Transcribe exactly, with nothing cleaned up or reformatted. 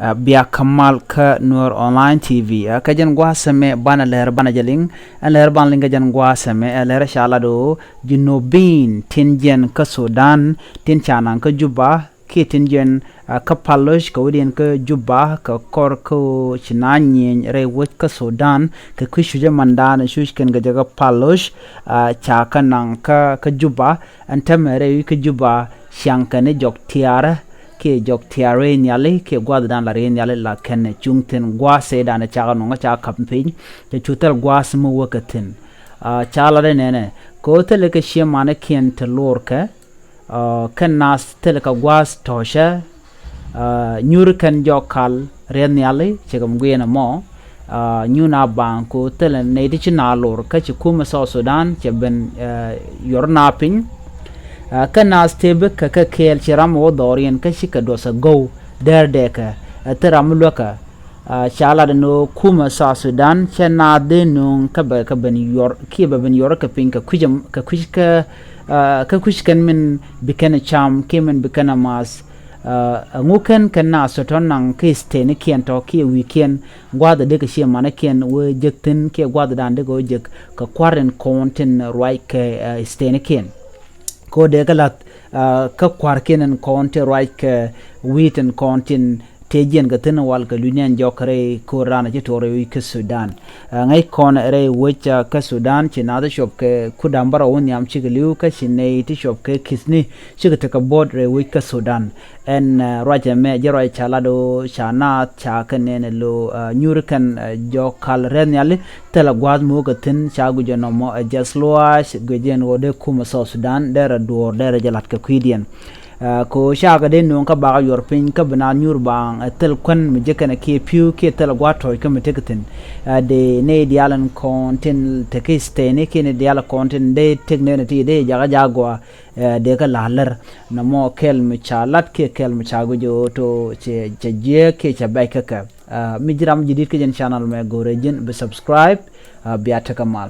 Bia kä mal kä Nuer Online T V. Kä jɛn gua̱a̱th ɛmɛ banɛ lɛr banɛ jɛ liŋ. Ɛn lɛr banɛ liŋ kä jɛn gua̱a̱th ɛmɛ ɛ lɛr ca lat ɣöö Junubin tin jiɛn kä Sudan tin ca naŋ kä Juba kiɛ tin jiɛn kä Paloc kɛ wi̱diɛn kä Juba kɛ kɔr kä ɣöö ci na nyieny rɛy wec kä Sudan kɛ kui̱ cucä mandan cuc kɛn kɛ jɛ kä Paloc ca kä naŋ kä Juba. Ɛn täämɛ rɛy wec kä Juba ciaŋ kɛn i̱ jɔk tiaarä kiɛ jɔk tiaarä rɛy nhiali kiɛ gua̱thdan la rɛy nhiali la kɛn cuŋ thi̱n gua̱a̱th sɛɛdan ca kä nɔŋ ca ka̱m piny. Cɛ cu thil gua̱a̱th mi wä kɛ thi̱n. Ca lat inɛnɛ kɛ ɣöö thilɛ kɛ ciɛ manikiɛn te lo̱rkɛ. Kɛn naath thilɛ kɛ gua̱a̱th tɔ̱ɔ̱cä. Nyuuri kɛn jɔk kal rɛy nhiali cɛ kɛ mi guiɛn ɛmɔ. Nyun a baaŋ kɛ ɣöö thilɛ nɛy ti ci na lor kä ci kumɛ South Sudan cɛ ben yuɔr na piny. Kä naath tëë bikɛ kɛ kɛɛl ci ram wä dhɔriɛn kä cikɛ duɔth ɛ gɔw dɛr dɛkɛ ɛ thil ram mi luäkä. Ca lat ɛn ɣöö kumɛ South Sudan cɛ naath dee nööŋ kä bɛ kɛ ben yuɔr kiɛ bɛ ben yuɔr kɛ piny kɛ kui̱c kɛ kui̱c kɛ kä kui̱c kɛn min bi kɛn cam kiɛ min bi kɛn a math. Ɛŋu kɛn kɛn naath tɔ̱ naŋ kiɛ stenikiɛn tɔ̱ kiɛ wi̱i̱kiɛn gua̱a̱th ɛ dee kɛ ciɛ manikiɛn wee jek thi̱n kiɛ gua̱a̱thdan dee kɛ wä jek kɛ kua̱r in kɔn tin ruac kɛ stenikiɛn. Kɛ ɣöö dee kɛ la̱th kä kua̱rkiɛn in kɔn tin ruac kɛ wi̱i̱ tin kɔn tin tëë jiɛn kɛ thi̱n wal kɛ lunynian jɔk rɛy ko̱r raan ci tuɔɔk rɛy wec kä Sudan. Ŋäc kɔn rɛy wec kä Sudan ci naath ti cuɔp kɛ kut da̱ŋ bärɔw wä nhiam cikɛ li̱w kä ci nɛy ti cuɔp kɛ ki̱thni cikɛ tekɛ buɔ̱t rɛy wec kä Sudan. Ɛn ruac ɛmɛ jɛ ruac ca lat ɣöö ca naath ca kɛ nɛn ɛ lo̱ nyuuri kɛn jɔk kal rɛy nhiali thilɛ gua̱a̱th mi wä kɛ thi̱n ca guic ɛ nɔmɔ ɛ jɛth luaac guic ɛn ɣöö dee kumɛ South Sudan derɛ duɔ̱ɔ̱r derɛ jɛ la̱t kɛ kui̱diɛn. Kɛ ɣöö cakɛ dee nööŋ kä bakɛ yuɔr piny kä bi naath nyuur baaŋ ɛ thil kuän mi jek kɛn ɛ kiɛ pi̱w kiɛ thil ɛ gua̱a̱th tɔ̱ɔ̱c kä mi tek thi̱n. Dee nɛy diaal in kɔn tin te kä steni kiɛ nɛy diaal kɔn tin dee tek nɛn ɛ ti dee jakä ja̱ gɔaa. Dee kä la̱r lär nɔmɔ kɛl mi ca lat kiɛ kɛl mi ca guic ɣöö to cɛ jiääk kiɛ cɛ bɛc kä kɛ. Mi ji̱ ram ji̱ di̱t kä jɛn channel mɛ go̱rɛ ji̱n bi subscribe. Bia tekɛ mal.